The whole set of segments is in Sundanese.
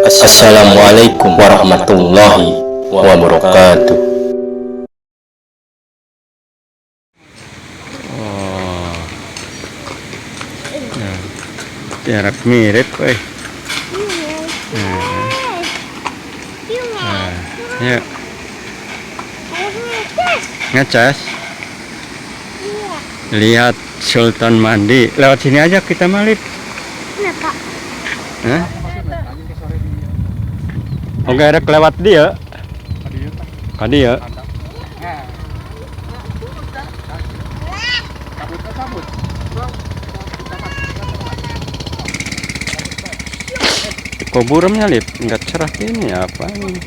Assalamualaikum warahmatullahi wabarakatuh. Oh. Ya. Jarak mirip, eh. Nah, yuk, ngecas. Lihat Sultan mandi. Lewat sini aja kita malip. Kenapa? Hah? Oh, nggak ada lewat dia. Ka dieu. Kok buramnya, Lip? Nggak cerah ini apa ini?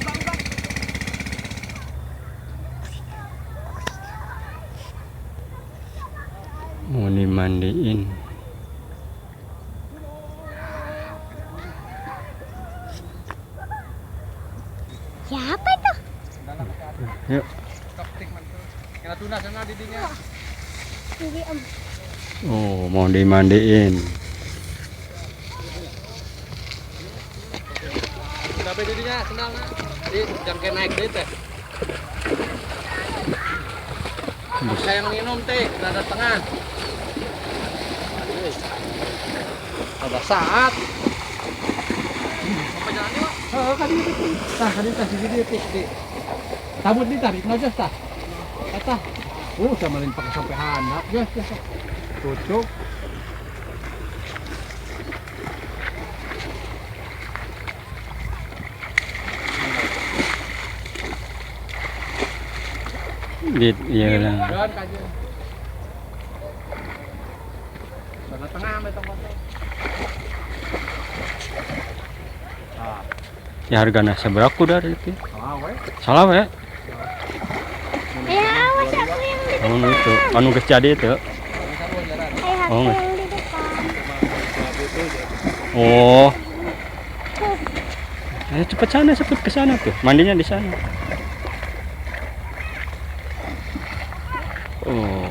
Mau dimandiin. Siapa itu? Yuk. Kena tuna sana didinya. Ini Om. Oh, mau dimandiin. Sampai didinya sendal na. Di jangke naik deui teh. Saya minum teh, rada tengah. Aduh. Ada saat. Apa jalannya, Pak? Heeh, ka dieu teh. Tah, ka dieu tah sisi dieu teh, di. Cabut di tah, aja tah. Eta. Oh, sama lain pakai sampai handap, guys, guys. Tutup. Di, iya lah. Jalan kajian. Rada tengah sampai tong. Ah, Ya, harganya seberapa kuda itu? Salah we. Salah we. Ya, awas, aku yang di Oh, itu. Anu geus jadi itu. Ayo, aku Oh, yang di depan. Oh. Ayo cepet sana, cepet ke sana tuh. Mandinya di sana. Oh.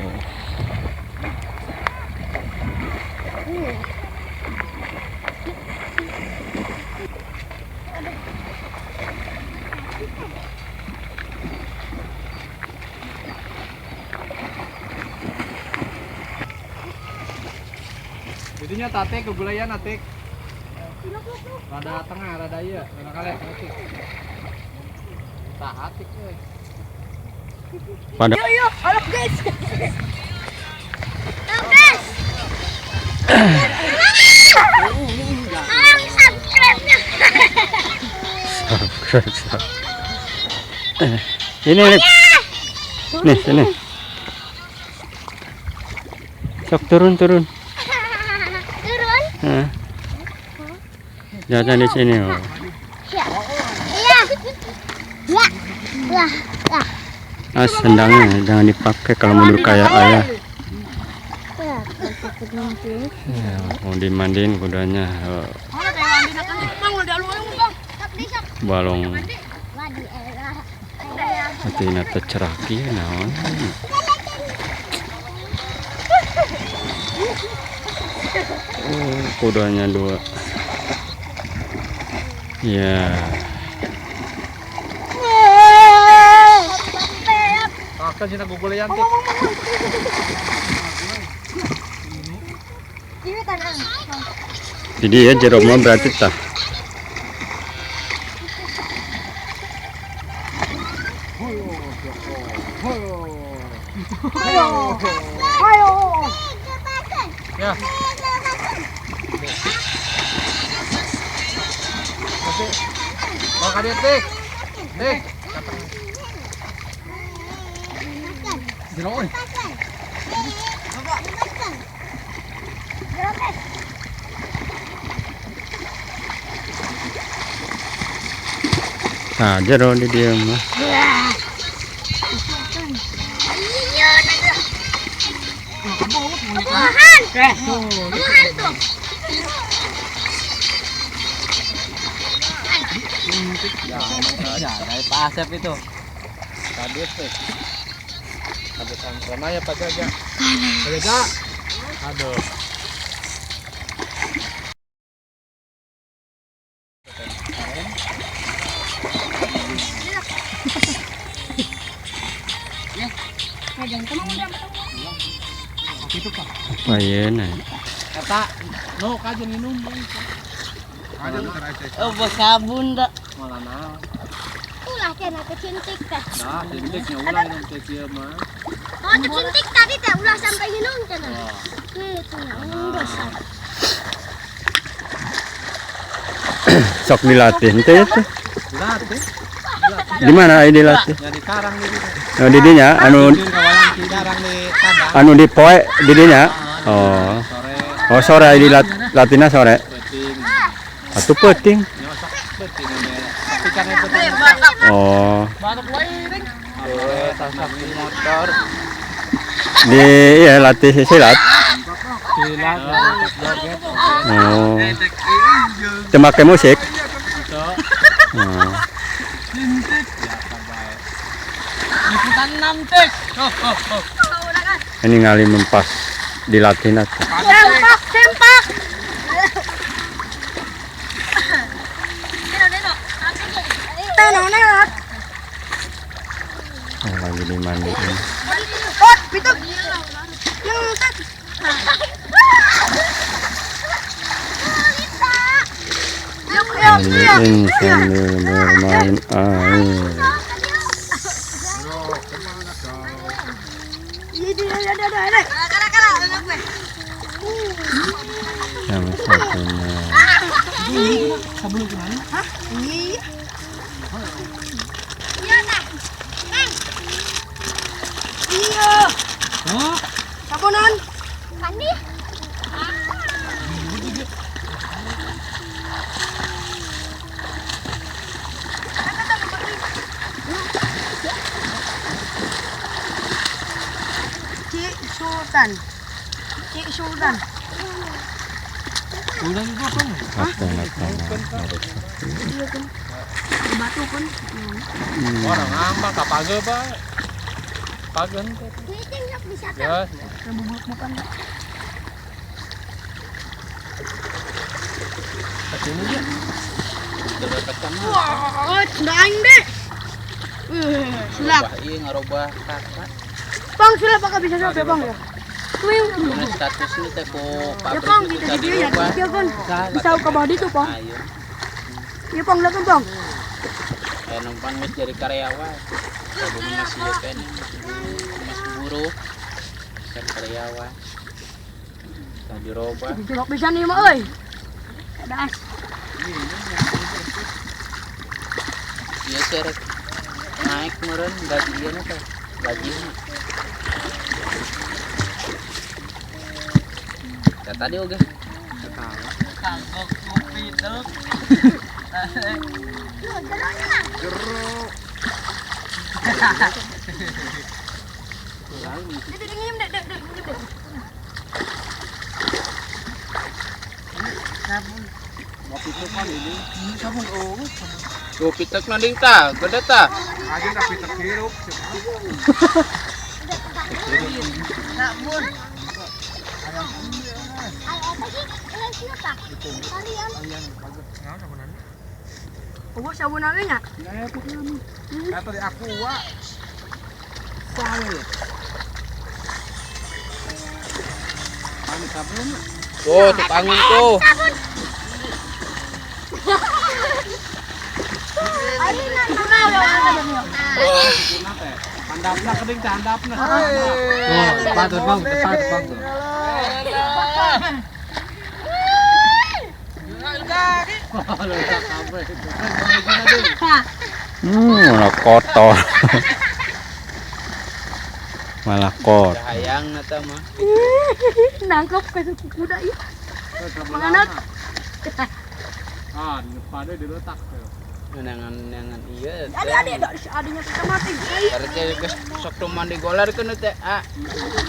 Jadinya tate kegulayan atik. Rada tengah, rada iya, rada kaleh atik. Tah atik euy. Pada Yuk, yuk, halo guys. Halo guys. Tolong subscribe-nya. Ini nih. Nih, sini. Sok turun, turun. Turun. Hah. Jalan di sini. Oh. Ya. Iya. Ya. Wah, wah. Ah, sendalnya jangan dipakai kalau mundur kayak ayah. Ya, takut nanti. Ya, mau dimandiin kudanya. Oh, balong hati teh cerah kieu naon. Oh, kudanya dua. Ya. Akan sina gugulayan tik. Jadi ya jero mah berarti tah. Ayo. Ayo. Ya. Oh, ka dieu tik. Tik. Jero euy. Nah, jero di dieu mah. Iya, Tuhan. Tuhan tuh. Ya, dari Pak Asep itu. Tadi teh. Habis sama ya Pak Jaja. Pak Jaja. Aduh. Gitu pak. Ayeuna. Kata, no kajian minum. Oh, sabun dah. Malah naon. Ulah cenah kecintik teh. Nah, cintiknya ulah minum teh kieu mah. Oh, kecintik tadi teh ulah sampai minum cenah. Gitu nya. Sok dilatih teh itu. Dilatih. Di mana aya dilatih? Ya di karang di ditu. Oh, di dinya anu Karang di kandang. Anu di poe di dinya. Oh. Sore. Oh, sore aya dilatihna sore. Peuting. Atuh peuting. Nya sok peuting ini. Tapi kan peuting. Oh. Motor. Di iya latih silat. Silat, joget. Oh. Teu make musik. Oh. Liputan 6 tek. Ini ngali mempas dilatihna teh. Sempak, sempak. Oh, lagi dimandiin. Oh, pituk. Yang Mandiin sambil bermain air. Yang satunya. Sabunan. Mandi. Cik Sultan. Cik Sultan. Batu pun. Orang ngambang ka page bae. Pagen teh. Ya. Bukan. Kesini dia. Wah, daing deh. Sulap. Iya ngarobah kakak. Bang, sulap apa bisa sulap ya, Bang ya? Karena statusnya teh ku Ya, pabrik Bang, itu kita tadi gitu ya. rubah. Iya, Bang. Bisa ke bawah itu, Bang. Ayo. Iya, Bang, lihat Bang. Eh numpang geus jadi karyawan. Sabun masih ieu kan masih buruh. Kan karyawan. Tadi robah. Sulap bisa nih, mah, euy. Das. Iya serek naik meureun gaji ieu teh. Gaji. Ya tadi oge. Tuh pitek nanding ta, gede ta. Aja tapi terhirup. Oh, sabun apa nya? Kata di aqua. Tuh, tukangin tuh. Handapna keding teh handapna. Tuh, patut Bang, patut Bang tuh. Malah kotor. Malah kotor. Hayang na ta mah. Nangkep ke kuda ya. Menganak. Ah, pada diletak tuh. Nenangan iya. Adi adi adinya kita mati. Berarti geus sok teu mandi golar keun teh, ah.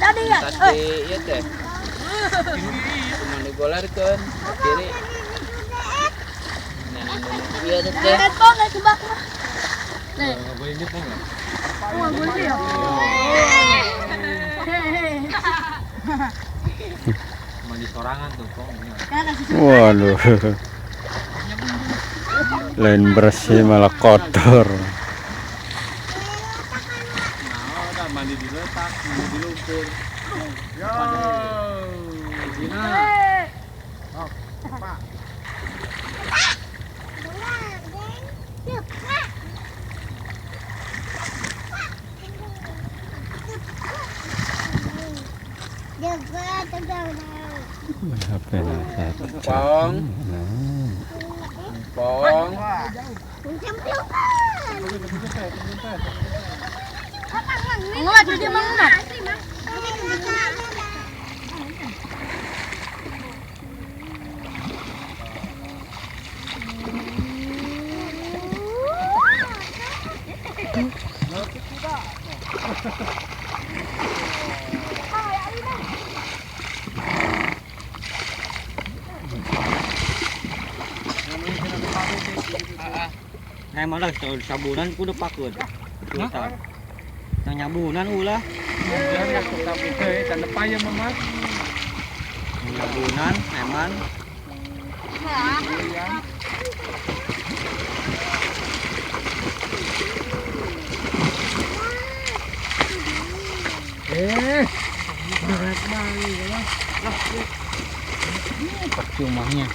Adi ya. Tas di ieu teh. Teu mandi golar keun, kiri. Nenangan ieu teh. Bang, nggak kebak mah. Gue inget nih. Oh, gue ya. Mandi sorangan tuh kok. Waduh. Lain bersih malah kotor. Nah, udah mandi di laut. Botak di lumpur. Yo. Gina. Oh, Pak. Pong. Pong. Enggak, jadi mana? Nah, malah sabunan kudu pakeun. Yang nyabunan ulah. Nyabunan, eman. Berat banget. Percumanya.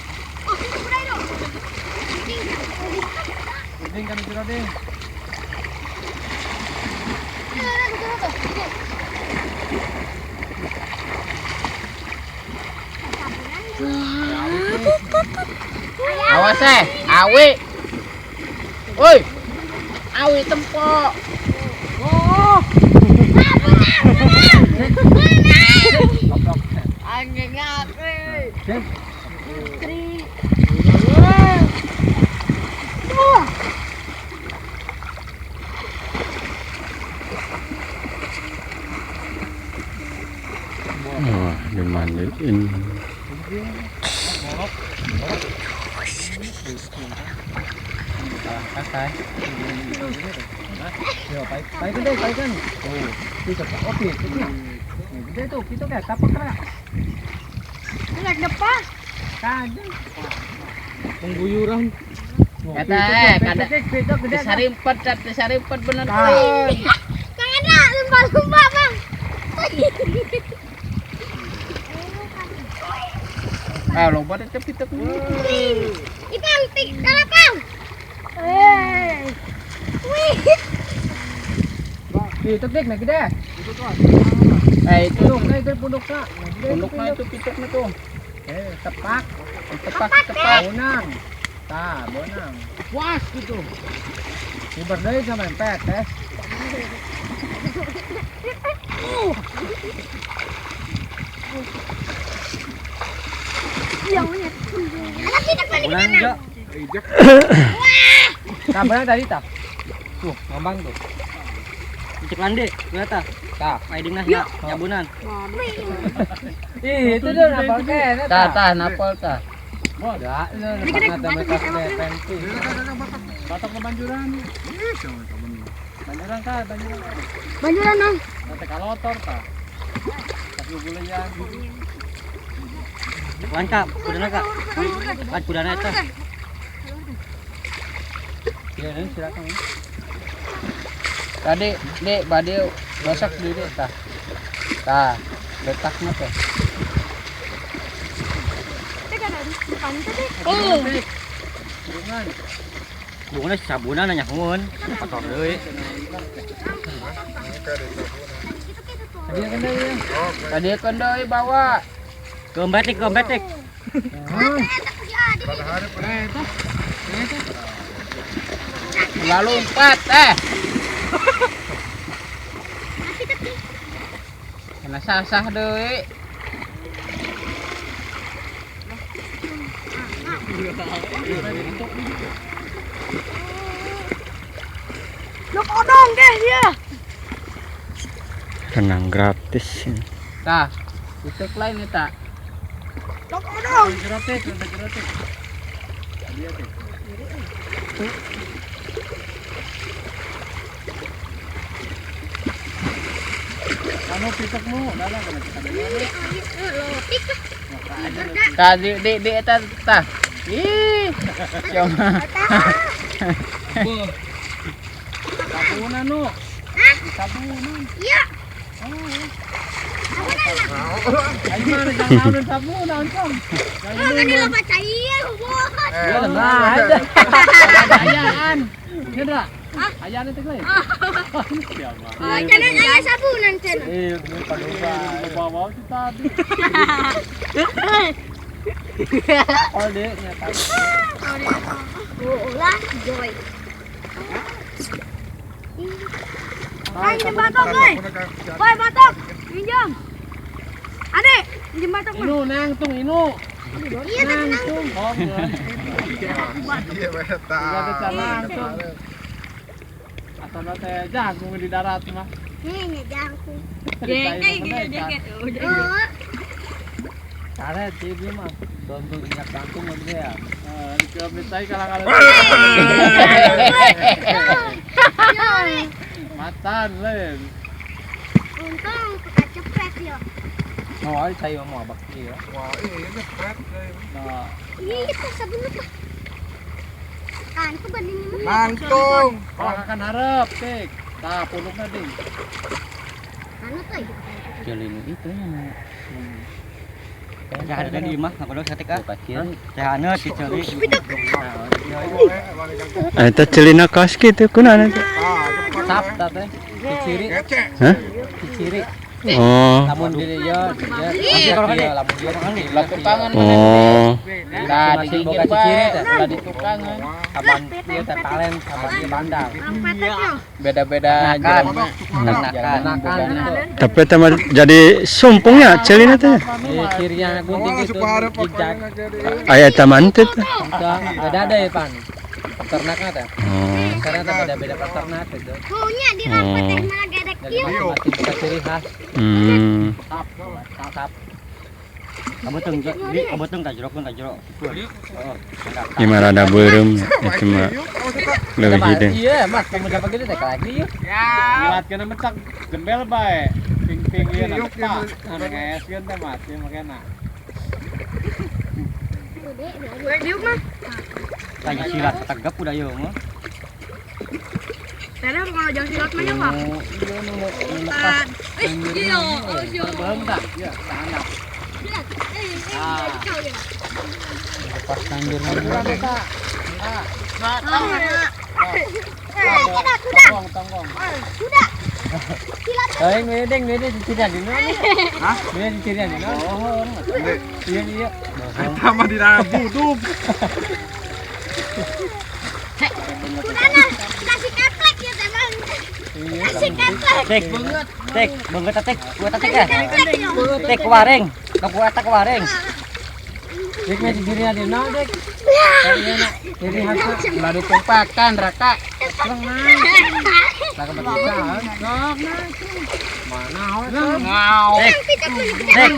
Ding kami jero ding. Awas awi. Woi. Awi tempok. Oh. Angin ngati. Wah, dimandiin. Pengguyuran. Kata disarimpet bener. Kang ada lumba-lumba, Bang. Ah, lomba tetep pitek. Ipang, tik, kalapang. Wih. Pitek dik, naik gede. Eh, itu punduknya itu punduknya. Punduknya itu piteknya tuh. Tepak. Tepak, tepak. Bonang. Tah, bonang. Puas gitu. Ibar deui sama empet, teh. Bonang juga. Kabarnya tadi tak? Tuh, ngambang tuh. Cek lande, kelihatan. Tah, Aiding nah nyabunan. Ih, itu dia napal kene. Tah, tah, napal tah. Enggak, ini batok ke Banjuran. Banjuran kah, Banjuran. Banjuran, Nang. Nanti kalotor tah. Tas gugulean. Cek lan kak, kudana kak. Kan kudana eta. Ya, ini silakan. Tadi, Dek, bade gosok dulu tah. Tah, letaknya teh. Bungana sabunan nyahueun, kotor deui. Tadi kan deui bawa. Keembetik, keembetik. Lalu empat Kena sah-sah deui. Lok odong deh dia. Renang gratis. Tah, pitek lain eta. Lok odong. Jerotik, jerotik. Kamu pitekmu, dalam kena kita. Tah, di eta tah. Ih, siapa? Sabunan nu. Sabunan. Iya. Ayo mana jangan sabun oncom. Kan ini cair, bos. Ya nah aja. Ayaan. Hendra. Ayaan itu lain. Oh, jangan ayah sabunan cenah. Eh, paduba. Bawa sih tadi. Oh, deh, nyata. Oh, lah, joy. Ayo minjem batok, woi. Woi, batok. Minjem. Adek, minjem batok. Inu nangtung inu. Iya, nangtung. Oh, iya. Iya, nangtung. Asal teh jagung di darat mah. Ini jagung. Jengke gitu. Karet ini mah. Dontung ingat kangkung gitu ya. Dikemisai kalang-kalang. Matan lain. Untung peka cepet ya. Oh, saya mau bakti ya. Wah, ini cepet. Nah. Iya, itu sabun apa? Kan itu bandingnya mah. Nangtung. Kalau akan harap, tik. Tah, punukna ding. Anu teh. Jalin itu nya. Ya ada di imah, aku udah satik ah. Teh si celi. Eta celina kaos kitu kunaon eta? Sap ta teh. Ciciri. Hah? Ciciri. Oh. Lamun di dieu, dia lamun dia tukangan. Oh. Nah, di boga ciciri teh, ulah di tukangan. Kapan ieu teh palen, kapan ieu bandang. Beda-beda jelema. Ternakan. Tapi eta mah jadi sumpungnya celina teh. Cirinya gunting itu jejak. Aya eta mah teh. Beda ada ya, Pan. Peternaknya teh. Karena teh beda-beda peternak gitu. Punya di rapat teh malah gedek Jadi masing-masing buka ciri khas. Tap. Kamu tung di kamu tung tajrok pun tajrok. Ini mah rada beureum itu mah leuwih hideung. Iya, Mas, kamu dapat gitu teh lagi yuk. Ngilatkeun mecak gembel bae. Ping-ping ieu na tepak. Anu ngeeskeun teh Mas, ieu makena. Boleh diuk mah. Kayak silat tegap udah ieu mah. Terus kalau jangan silat mah ya, Pak. Eh, iya, oh iya. Belum tak? Iya, tahan. Lepas tanjur Tonggong, tonggong. Sudah. Silat. Eh, ngedeng, ngedeng cicirian di mana? Hah? Ngedeng cicirian di mana? Iya, iya. Sama di rabu tuh. Sudah nah, kasih keplek ya teman. Kasih keplek. Tek, tek, banget tek, gua tek ya. Tek wareng, kapu atak wareng. Dek mah cicirian di mana, Dek? Iya, nak. Ciri khas Ulah ditumpakan, Raka. Lah kebetulan. Sok mana Ngau. Tek. Tek.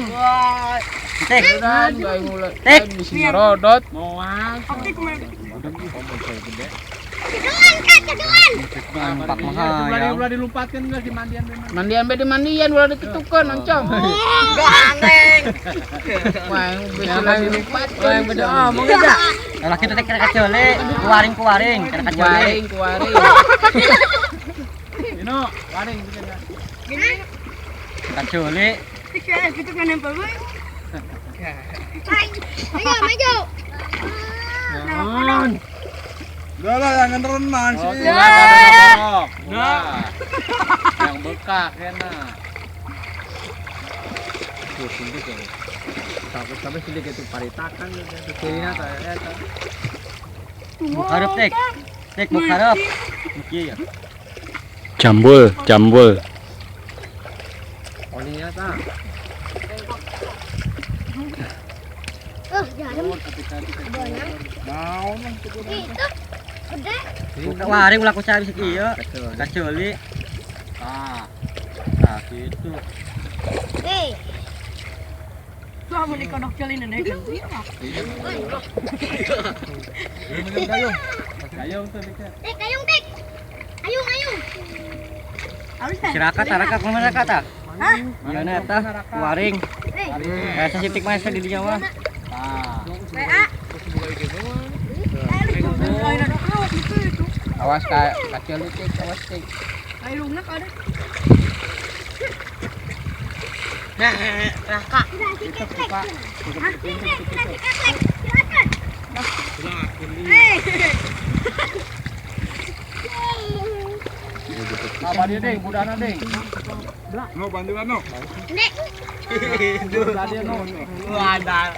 Tek. Tek. Bisi ngerodot. Moal. Keduan kak, keduan. Pak mahal. Ulah dilumpatkeun geus di mandian be. Mandian be di mandian ulah ditutukeun oncom. Gandeng. Wah, bisi ulah dilumpatkeun. Wah, beda omong aja. Lah kita teh kena kacole, kuaring kuaring, kena kacole. Waring kuaring. Ino, waring bikin. Kacole. Kita kan nempel we. Ayo, maju. Naon? Udah lah, jangan renang sih. Nah, yang bekak enak. Pusing tuh kayaknya. Takut sampai sedikit itu paritakan gitu. Cirinya kayak eta. Bukharep tek. Tek bukharep. Kieu ya. Jambul, jambul. Olinya tah. Oh, jarum. Naon Itu gede. Buka waring ulah ku cari ieu. Kacole. Ah, Nah, gitu. Eh, Tuh amun dikodok celina deh. Gayung. Gayung tuh dikit. tek, ayung tek. Ayung, ayung. Halus teh. Siraka taraka kumaha kata? Hah? Mana eta? Waring. Eh, Kayak sasitik mah di dinya mah. Ah, WA. Awas ka kacole tek, awas tek. Ayo lungnak ada. Raka. Apa dia ding, budana ding. No bantuan no. Nek. Budana no. Wadah.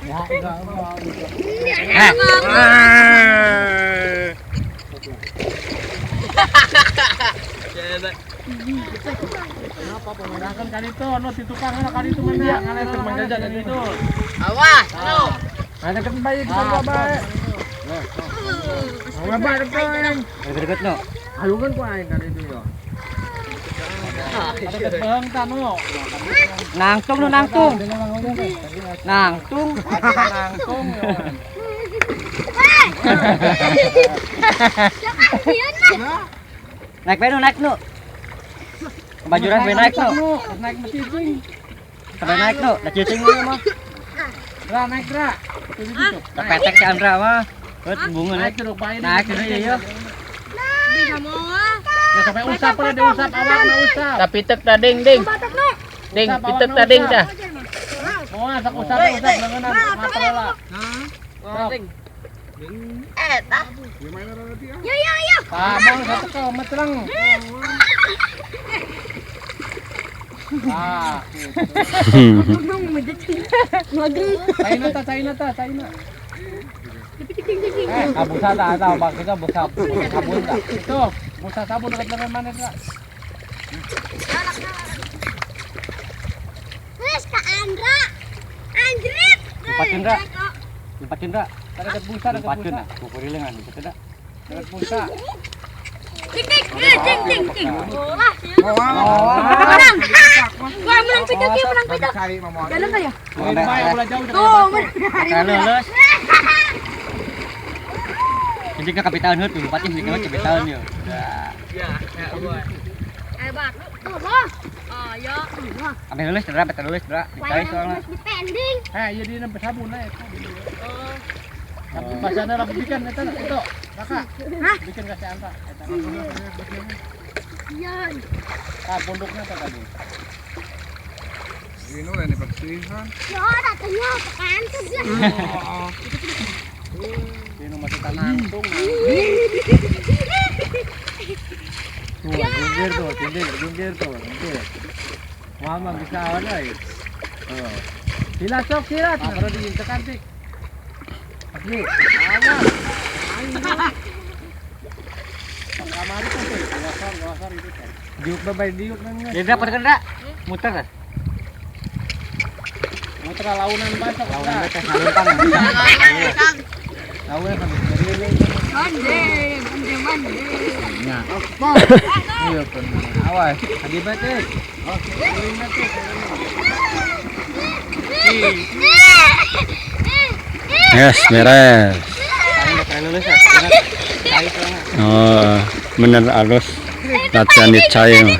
Kenapa pemudahkan kali itu, no si tukang kali itu mana? Ngale teman jajan itu. Awas, no. Ada kan baik kita baik. Nah, baik kan. Deket no. Halungan ku aing kali itu yo. Ada bang tano. Nangtung no nangtung. Nangtung. Nangtung. Naik no naik no. Bajuran we naik no. Naik mesti cing. Sampai naik no, da cicing lu mah. Ra naik ra. Petek si Andra mah. Heuh bunga Naik naik. Naik dulu ya. Ya sampai usap lah diusap awak usap. Tapi tek ta ding ding. Ding pitek ta ding dah. Moal sak usap usap lengenan mata lah. Eh, tah. Yo yo yo. Tabang satu ke metreng. Ah, gitu. China ta, China. Busa ta, tahu bang kita busa sabun ta. Itu busa sabun dekat lengan mana ta? Terus ke Andra. Anjrit. Lempatin Ra. Lempatin Ra. Dekat busa, dekat busa. Pukul lengan, lempatin Ra. Dekat busa. Ting ting ting ting. Bola. Menang. Wah, menang pitak ya, menang pitak. Dalam ya? Tuh, menang. Jadi ke kapitan hut, lumpatin di kapitan yo. Ya, ya, Hebat. Tuh, oh, ya. Ambil lulus, Dra, betul lulus, Dra. Dicari soalnya. Depending. Eh, iya dia nempel sabun lah itu. Tapi pasana lah bikin eta itu. Kakak. Hah? Bikin kasih Andra. Eta. Iya. Ah, pondoknya apa tadi? Ini udah dibersihan. Ya, datangnya tekan tuh dia. Ini masih tanangtung. Tuh, jungkir tuh, jungkir. Mama bisa awan euy. Tuh. Silat sok, silat. Ah, baru diintekan tik. Asli. Awas. Kamari tuh, gosor itu kan. Diuk bae diuk nang. Jadi dapat kan, Ra? Muter kan? Muter launan bae sok. Launan bae teh ngalempang. Launan sampai Mande, mande, mande. Nya. Iya bener. Awas, adi bae teh. Oh, Yes, beres. Oh, bener halus. Latihan di cai.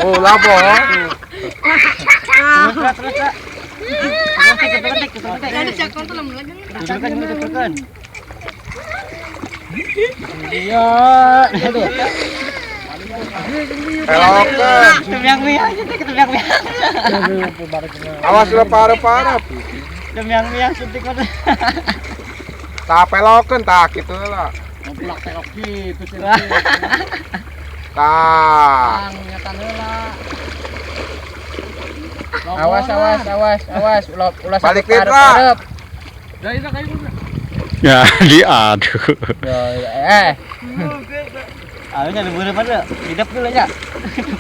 Oh, labo. Terus, terus. Iya, aduh. Awas lo parah-parah. Demiang-miang suntik mana. Tak peloken tak gitu lah. Pelak pelok gitu sih. Tak. Awas awas awas awas ulah ulah balik parah. Ya diadu. Ya, eh. Ayo nyari pada, hidup dulu aja.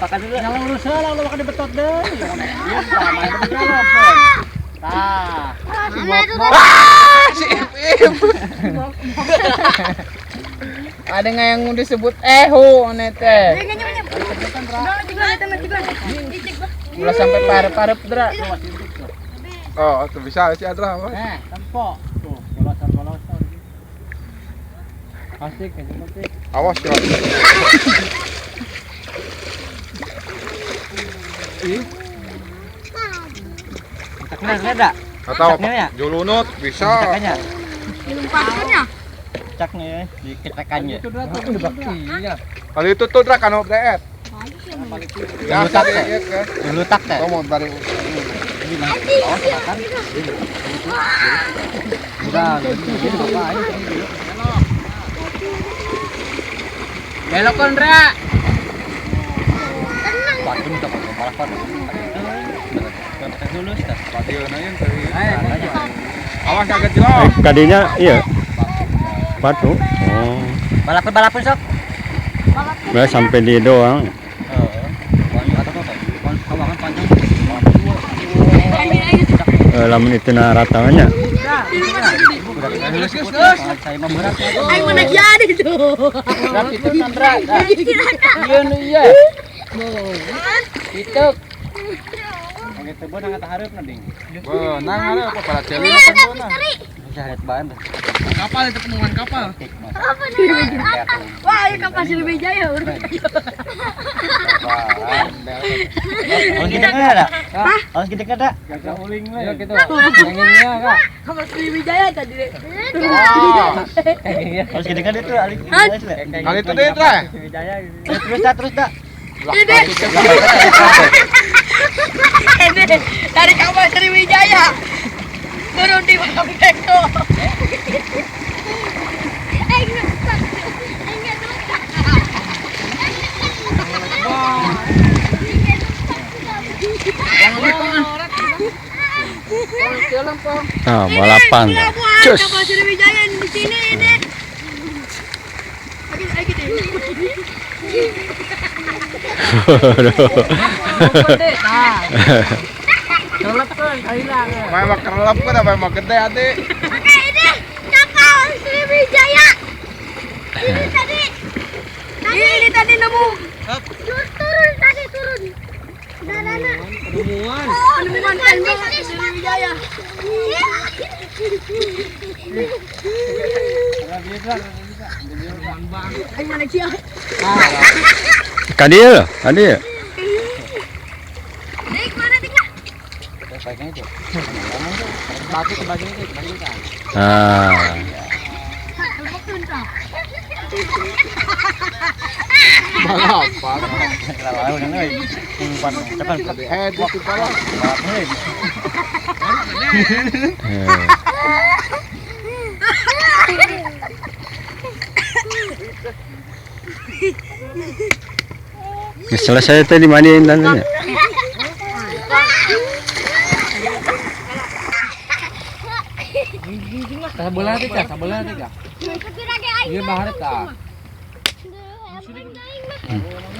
Pakan dulu. Kalau lu salah lu makan dibetot deh. Iya, sama Tah. Ah, si Ip. Ada nggak yang disebut eho nete? Ulah sampai parep-parep dra. Oh, tuh bisa sih Adra. Eh, tempok. Tuh, golosan-golosan. Asik, asik. Awas ya. Ih. Caknya ada? Atau julunut bisa. Caknya. Dilumpatkannya. Caknya diketakannya. Kalau itu tuh dra kan deet. Biasa deh kan. Lutak teh. Kamu bari. Udah, belok Ra. Awas kaget jelok. Kadinya iya. Batu. Oh. Balapun sok. Bah, sampai di doang. Lamun itu na ratanya. Aing mana jadi tuh. Itu Sandra. Iya iya. Itu. Oke, beunang eta hareup na ding. Beunang hareup para celi. Kapal itu penemuan kapal. Wah, ini kapal Sriwijaya. Harus gede nggak ada? Harus gede nggak ada? Gak uling lah gitu. Anginnya kak. Kapal Sriwijaya tadi. Harus gede nggak itu? Kali itu deh, Tra. Terus dah, terus dah. Ini dari kapal Sriwijaya turun di Bangkok. Ah, balapan. Cus. Kapal Sriwijaya di sini ini. Memang kerelap kan, memang gede adik. Oke, ini kapal Sriwijaya. Ini tadi. Ini tadi nemu. Turun tadi turun. Penemuan. Penemuan kapal Sriwijaya. Kadil, kadil. Dik, mana dik lah? Ah. Balapan. Selesai tadi dimandiin tantenya. Sabelah teh, sabelah teh. Iya baharet tah.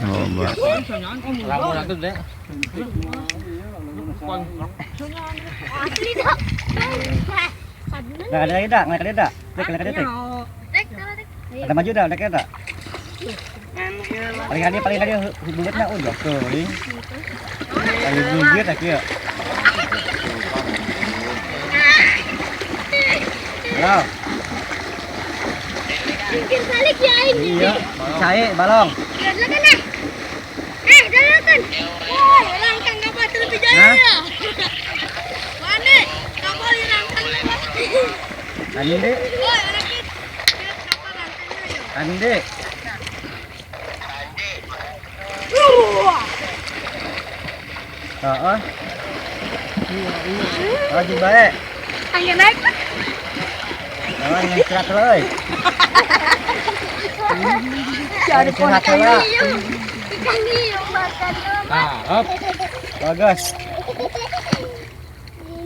Oh, Mbak. Lamun atuh deh. Nggak ada lagi dah, nggak ada dah. Nggak ada teh. Ada maju dah, udah kira. Paling ada bulatnya udah kering. Paling gigit aku ya. Halo. Jungkir balik ya ini. Iya, saya balong. Dalakan ah. Dalakan. Woi, langkang kapal Sriwijaya ya. Mana? Kapal rangkang lewat. Ande. Woi, kapal rangkangnya ya. Ande. Heeh. Lagi baik. Ayo naik. Jangan istirahat euy. Cari Istirahat heula. Ikan hiu makan. Ah, hop. Bagus.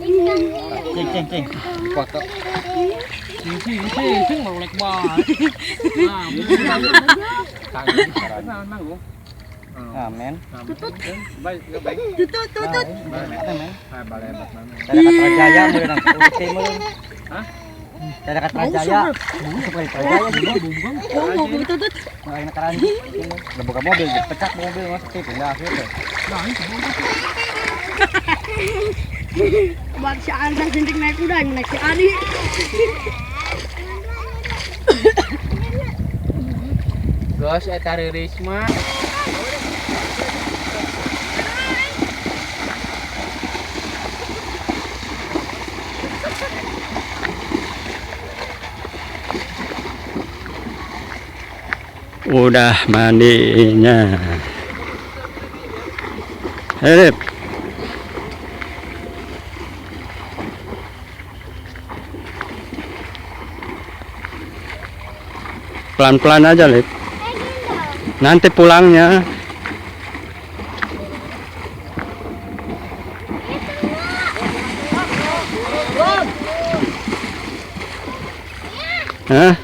Ikan hiu. Cing cing cing. Foto. Sing sing sing mau lek ba. Ah, Amin. Tutut. Baik, baik. Tutut, tutut. Dari Katra Jaya meureun timur. Hah? Dari Katra Jaya. Seperti Jaya juga. Oh, mau tutut. Makanya karan. Udah buka mobil, pecah mobil masuk ke pindah gitu. Buat si Ansa sintik naik kuda, yang naik si Adi. Gos eta Risma. Udah mandinya. Ayo, Lip. Pelan-pelan aja, Lip. Nanti pulangnya. Hah? Hey.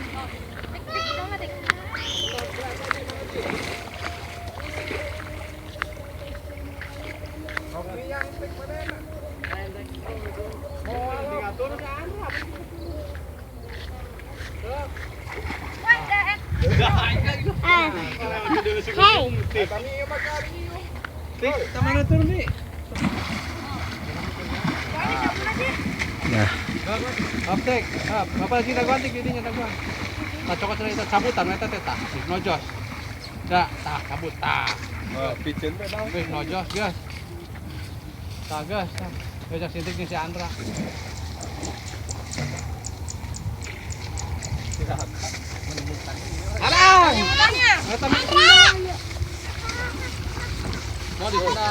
Nah. Aptek, apa sih daguan tik didinya daguan. Tak cokot cerita cabutan eta teh tah, nojos. Da, tah cabut tah. Piceun teh tah. Wih, nojos, geus. Tah geus, tah. Geus sintik jeung si Andra. Alang. Eta mah. Mau di sana.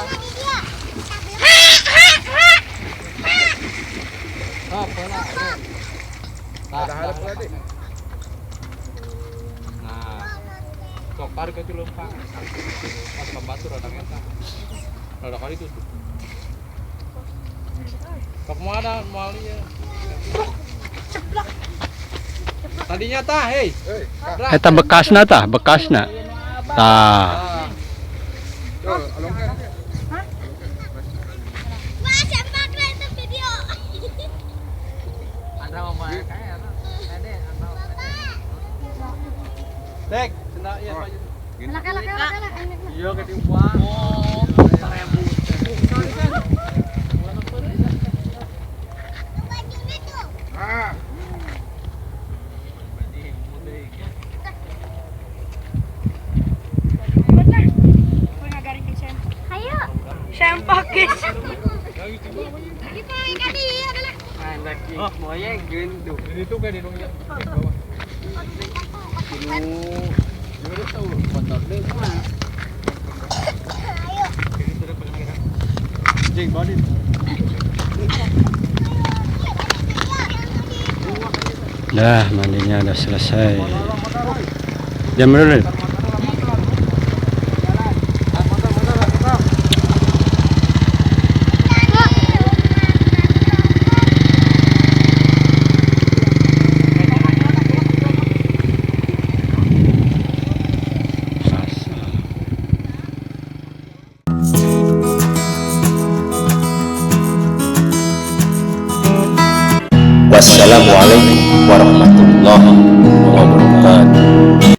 Oh, bola. Nah, sok tarik aja lempang. Pas pembatur ada eta. Rada kali itu. Sok mau ada mau ya. Ceplok. Tadinya tah, hei. Eta bekasna tah, bekasna. Tah. Tek, cenah ieu Pak. Elak elak elak elak. Iya ke dibuang. Oh, 1000. Ah. Ayo. Sempak guys. Oh, moyeng gitu. Itu kayak di dongnya. Dah, mandinya udah selesai. Jam berapa? Wassalamualaikum warahmatullahi wabarakatuh.